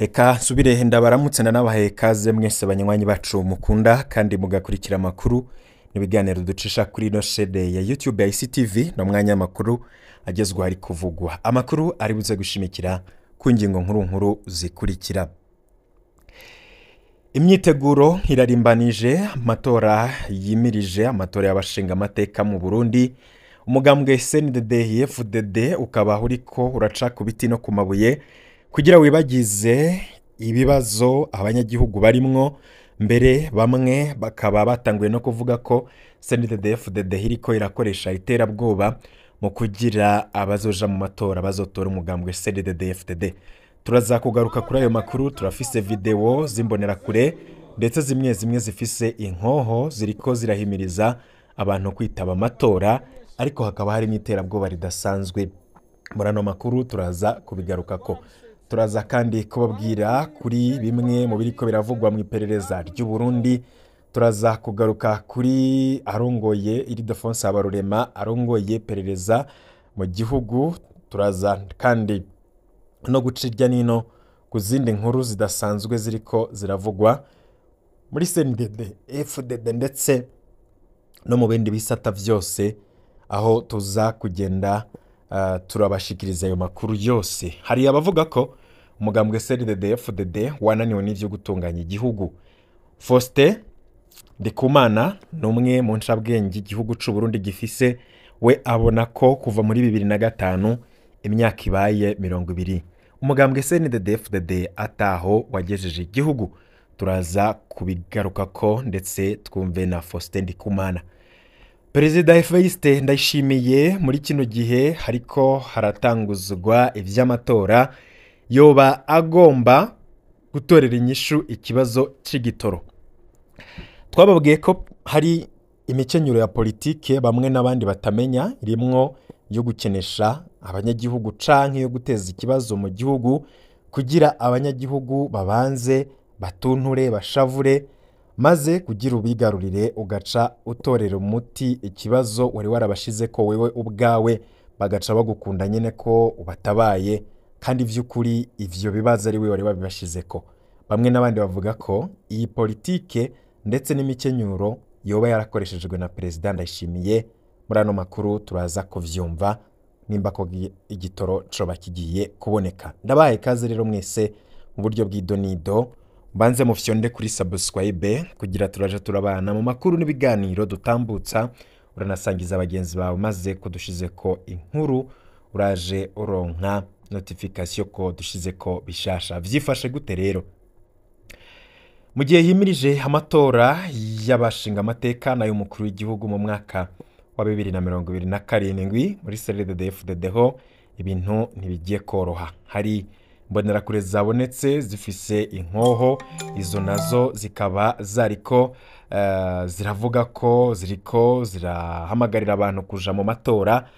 Reka nsubire ndabaramutse ndanabahaye kaze mwese banywanyi bacu mukunda kandi mugakurikira amakuru n'ibiganiro ducisha kuri ino shede ya YouTube ya ICTV no mwanya amakuru agezwa ari kuvugwa. Amakuru ari buze gushimikira ku ngingo nkuru nkuru zikurikira. Imyiteguro irarimbanije amatora yimirije amatora y'abashinga amateka mu Burundi. Umugambwe CNDD FDD ukaba uriko uraca ku biti no ku mabuye kugira wibagize ibibazo abanyagihugu barimwo, mbere bamwe bakaba batanguye no kuvuga ko CNDD FDD iriko irakoresha iterabwoba mu kugira abazoja mu matora bazotora umugambwe CNDD FDD. Turaza kugaruka kuri ayo makuru, turafise video zimbonera kure ndetse zimwe zimwe zifise inkoho ziriko zirahimiriza abantu kwitaba amatora, ariko hakaba hari n'iterabwoba ridasanzwe. Muri ano makuru turaza kubigarukako. Turaza kandi kubabwira kuri bimwe mu biriko biravugwa mu iperereza ry'u Burundi. Turaza kugaruka kuri arongoye Ildefonse Habarurema arongoye iperereza mu gihugu. Turaza kandi no guca irya nino ku zindi nkuru zidasanzwe ziriko ziravugwa muri CNDD FDD ndetse no mu bindi bisata vyose, aho tuza kugenda turabashikiriza ayo makuru yose. Hari abavuga ko umugambwe CNDD FDD wananiwe n'ivyo gutunganya igihugu. Faustin Ndikumana ni umwe mu ncabwenge igihugu c'u Burundi gifise, we abona ko kuva muri 2005 imyaka ibaye 20 umugambwe CNDD FDD ataho wagejeje igihugu. Turaza kubigarukako ndetse twumve na Faustin Ndikumana. Perezida Evariste Ndayishimiye muri kino gihe hariko haratanguzwa ivy'amatora, yoba agomba gutorera inyishu ikibazo c'igitoro. Twababwiye ko hari imikenyero ya politike bamwe n'abandi batamenya, irimwo yo gukenesha abanyagihugu canke yo guteza ikibazo mu gihugu kugira abanyagihugu babanze batunture bashavure, maze kugira ubigarurire ugaca utorera umuti ikibazo wari warabashize ko wewe ubwawe, bagaca bagukunda nyene ko ubatabaye, kandi vy'ukuri ivyo bibazo ari we wari wabibashizeko. Bamwe n'abandi bavuga ko iyi politike ndetse n'imikenyuro yoba yarakoreshejwe na Perezida Ndayishimiye. Muri ano makuru turaza kuvyumva nimba ko igitoro coba kigiye kuboneka. Ndabahaye kaze rero mwese mu buryo bw'idonido, mbanze mufyonde kuri subscribe kugira turaje turabana mu makuru n'ibiganiro dutambutsa. Uranasangiza bagenzi bawe maze kudushizeko inkuru, uraje uronka notification ko dushizeko bishasha. Vyifashe gute rero mu gihe himirije amatora y'abashinga amateka nayo mukuru w'igihugu mu mwaka wa 2027 muri CNDD FDD ho ibintu ntibigiye koroha. Hari imbonerakure zabonetse zifise inkoho, izo nazo zikaba zariko ziravuga ko ziriko zirahamagarira abantu kuja mu matora.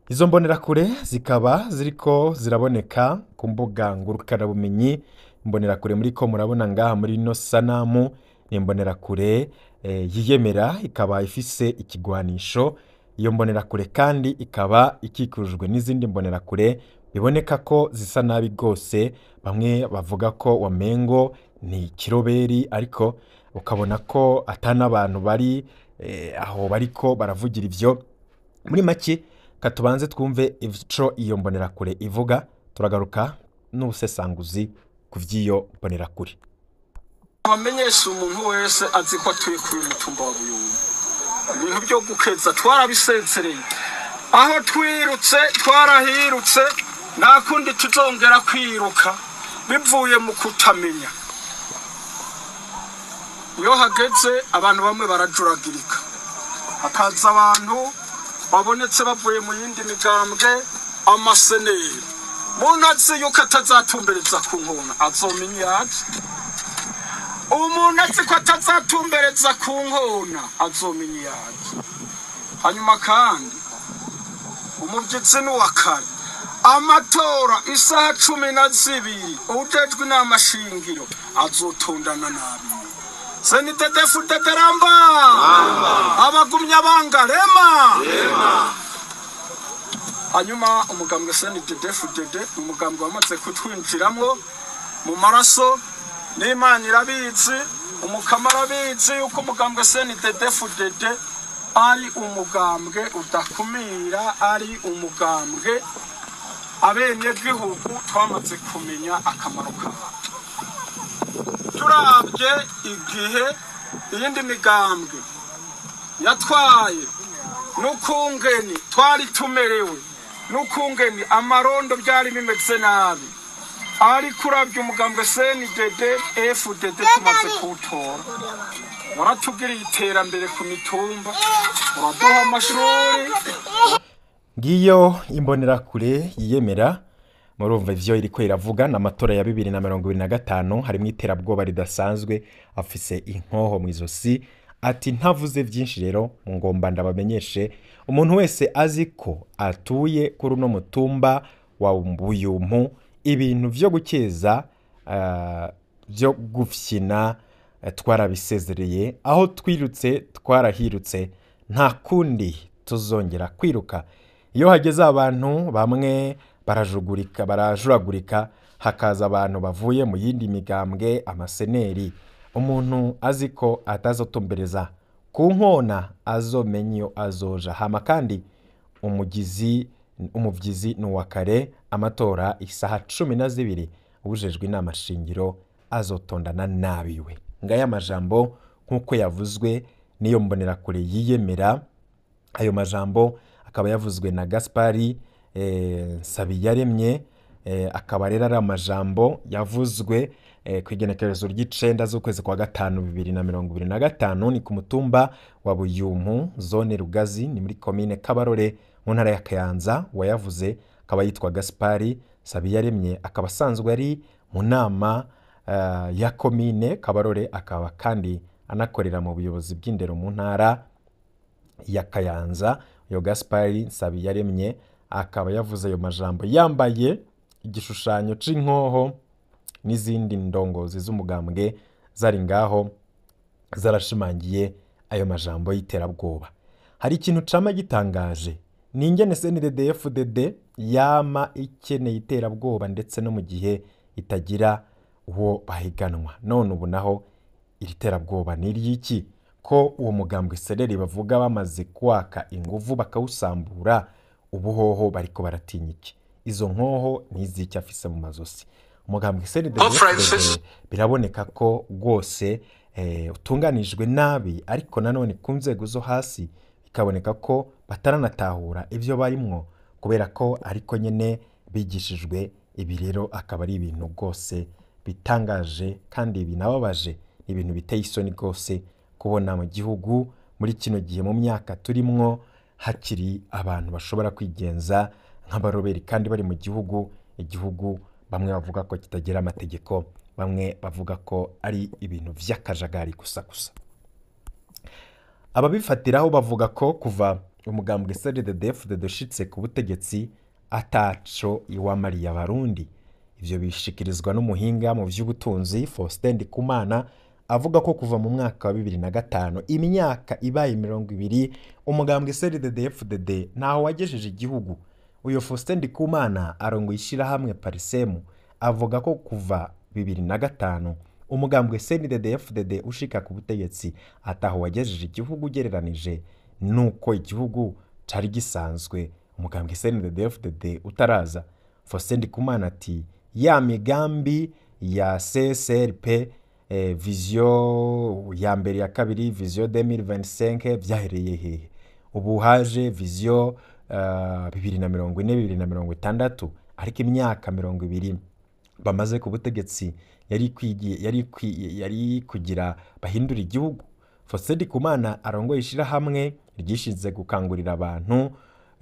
Izo mbonerakure zikaba ziriko ziraboneka ku mbuga ngurukanabumenyi. Imbonerakure muriko murabona ngaha muri ino sanamu ni imbonerakure yiyemera, ikaba ifise ikigwanisho. Iyo mbonerakure kandi ikaba ikikujwe n'izindi mbonerakure biboneka ko zisa nabi gose. Bamwe bavuga ko wamengo ni kiroberi, ariko ukabona ko atana abantu bari aho bariko baravugira ivyo. Muri make katubanze twumve ico iyo mbonerakure ivuga, turagaruka n'ubusesanguzi kuvyiyo mbonerakure. Bamenyesha umuntu wese azi ko atuye kuri mutumba wa Buyumba, ibintu byo gukeza twarabisensereye, aho twirutse twarahirutse, nta kundi tuzongera kwiruka bivuye mu kutamenya. Iyo hageze abantu bamwe barajuragirika, hakaza abantu babonetse bavuye mu yindi migambwe amaseneri. Muntu azi yuko atazatumbereza ku nkona azomenya yaje. Umuntu azi ko atazatumbereza ku nkona azomenya yaje. Hanyuma kandi umuvyitsi n'uwakare amatora isaha 12 ujejwe inama shingiro azotondana nabi. CNDD FDD ramba abagumya banga rema. Hanyuma umugambwe CNDD FDD umugambwe wamaze kutwinjiramwo. Mu maraso n'Imana irabizi, umukama arabizi yuko umugambwe CNDD-FDD ari umugambwe udakumira, ari umugambwe abenegihugu twamaze kumenya akamaro kawo. Turabye igihe iyindi migambwe yatwaye n'ukungeni twari tumerewe, n'ukungeni amarondo byari bimeze nabi, ariko urabye umugambwe CNDD FDD tumaze kuwutora waratugiriye iterambere ku mitumba, uraduha amashuri. Ngiyo imbonerakure yiyemera. Murumva ivyo iriko iravuga. N'amatora ya 2025, harimo iterabwoba ridasanzwe, afise inkoho mu izosi. Ati ntavuze vyinshi rero, ngomba ndabamenyeshe umuntu wese azi ko atuye kuri uno mutumba wa Buyumpu, ibintu vyo gukeza, vyo gufyina, twarabisezereye. Aho twirutse twarahirutse, nta kundi tuzongera kwiruka. Iyo hageze abantu bamwe barajugurika, barajuragurika, hakaza abantu bavuye mu yindi migambwe, amaseneri. Umuntu azi ko atazotumbereza ku nkona azomenye iyo azoja. Hama kandi umugizi umuvyizi ni uwa kare. Amatora isaha 12, ubujejwe inama shingiro azotondana nabiwe. Ngaya amajambo nk'uko yavuzwe n'iyo mbonerakure yiyemera. Ayo majambo akaba yavuzwe na Gaspari Nsabiyaremye, akaba rero ari amajambo yavuzwe ku igenekerezo ry'icenda z'ukwezi kwa gatanu 2025. Ni ku mutumba wa Buyumpu, zone Rugazi, ni muri komine Kabarore, mu ntara ya Kayanza. Wayavuze akaba yitwa Gaspari Nsabiyaremye, akaba asanzwe ari mu nama ya komine Kabarore, akaba kandi anakorera mu buyobozi bw'indero mu ntara ya Kayanza. Uyo Gaspari Nsabiyaremye akaba yavuze ayo majambo yambaye igishushanyo c'inkoho, n'izindi ndongozi z'umugambwe zari ngaho zarashimangiye ayo majambo y'iterabwoba. Hari ikintu cama gitangaje, ni ingene CNDD-FDD yama ikeneye iterabwoba ndetse no mu gihe itagira uwo bahiganwa. None ubu naho iri terabwoba ni iry'iki, ko uwo mugambwe sereri bavuga bamaze kwaka inguvu bakawusambura? Ubuhoho bariko baratinya iki? Izo nkoho n'iziki afise mu mazosi umugambwe CNDD-FDD? Biraboneka ko rwose utunganijwe nabi, ariko nanone ku nzego zo hasi bikaboneka ko bataranatahura ivyo barimwo, kubera ko ariko nyene bigishijwe. Ibi rero akaba ari ibintu rwose bitangaje kandi binababaje, ni ibintu biteye isoni rwose kubona mu gihugu muri kino gihe, mu myaka turimwo, hakiri abantu bashobora kwigenza nk'abaroberi kandi bari mu gihugu, igihugu bamwe bavuga ko kitagira amategeko, bamwe bavuga ko ari ibintu vy'akajagari gusa gusa. Ababifatiraho bavuga ko kuva umugambwe CNDD-FDD ushitse ku butegetsi ataco iwamariye abarundi. Ivyo bishikirizwa n'umuhinga mu vy'ubutunzi Faustin Ndikumana, avuga ko kuva mu mwaka wa 2005, imyaka ibaye 20, umugambwe CNDD-FDD ntaho wagejeje igihugu. Uyo Faustin Ndikumana arongoye ishirahamwe Parisemu, avuga ko kuva 2005 umugambwe CNDD-FDD ushika ku butegetsi ataho wagejeje igihugu, ugereranije nuko igihugu cari gisanzwe umugambwe CNDD-FDD utaraza. Faustin Ndikumana ati ya migambi ya CSRP, vision ya mbere, ya kabiri, vision 2025, vyahereye hehe? Ubu haje vision 2040, 2060, ariko imyaka 20 bamaze ku butegetsi yari kwigiye yari kugira bahindura igihugu? Faustin Ndikumana arongoye ishirahamwe ryishinze gukangurira abantu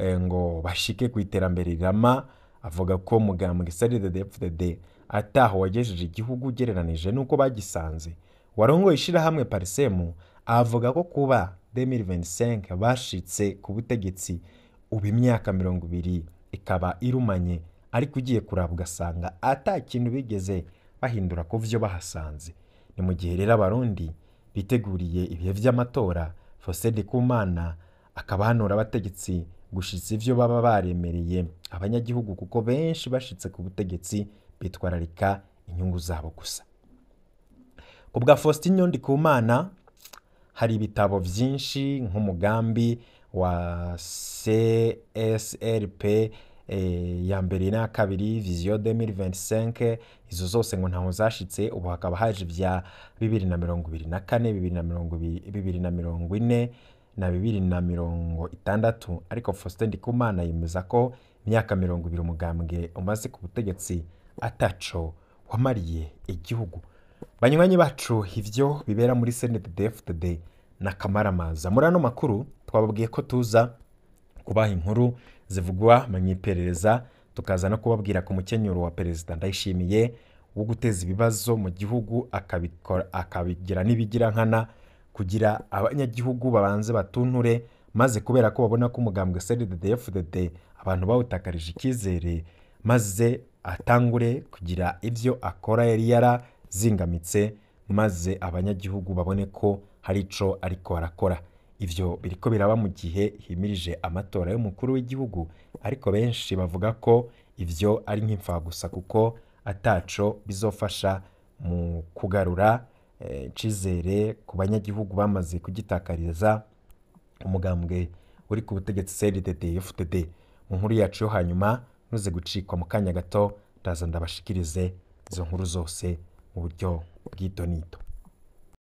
ngo bashike ku iterambere rirama, avuga ko mugambwe CNDD-FDD ataho wagejeje igihugu ugereranije nuko bagisanze. Warongoye ishirahamwe Parisemu avuga ko kuba 2025 bashitse ku butegetsi, ubu imyaka 20 ikaba irumanye, ariko ugiye kuraba ugasanga ata kintu bigeze bahindura ku vyo bahasanze. Ni mu gihe rero abarundi biteguriye ibihe vy'amatora, Faustin Ndikumana akaba ahanura abategetsi gushitsa ivyo baba baremereye abanyagihugu, kuko benshi bashitse ku butegetsi bitwararika inyungu zabo gusa. Ku bwa Faustin Ndikumana, hari ibitabo vyinshi nk'umugambi wa CSRP ya mbere na kabiri, Vision 2025, izo zose ngo ntaho zashitse. Ubu hakaba haje ivya 2024, 2020, 2040 na 2060. Ariko Faustin Ndikumana yemeza ko imyaka 20 umugambwe umaze ku butegetsi ataco wamariye igihugu. Banywanyi bacu, ivyo bibera muri CNDD-FDD na kamaramaza. Muri ano makuru twababwiye ko tuza kubaha inkuru zivugwa mu iperereza, tukaza no kubabwira ku mukenyuro wa Perezida Ndayishimiye wo guteza ibibazo mu gihugu, akabikora akabigira n'ibigira nkana kugira abanyagihugu babanze batunture, maze kubera ko babona ko umugambwe CNDD-FDD abantu bawutakarije icyizere, maze atangure kugira ivyo akora yari yarazingamitse, maze abanyagihugu babone ko hari ico ariko arakora. Ivyo biriko biraba mu gihe himirije amatora y'umukuru w'igihugu, ariko benshi bavuga ko ivyo ari nk'imfagusa kuko ataco bizofasha mu kugarura icizere ku banyagihugu bamaze kugitakariza umugambwe uri ku butegetsi CNDD-FDD. Mu nkuru yacu yo hanyuma ntuze gucikwa, mu kanya gato ndaza ndabashikirize izo nkuru zose mu buryo bw'itonito.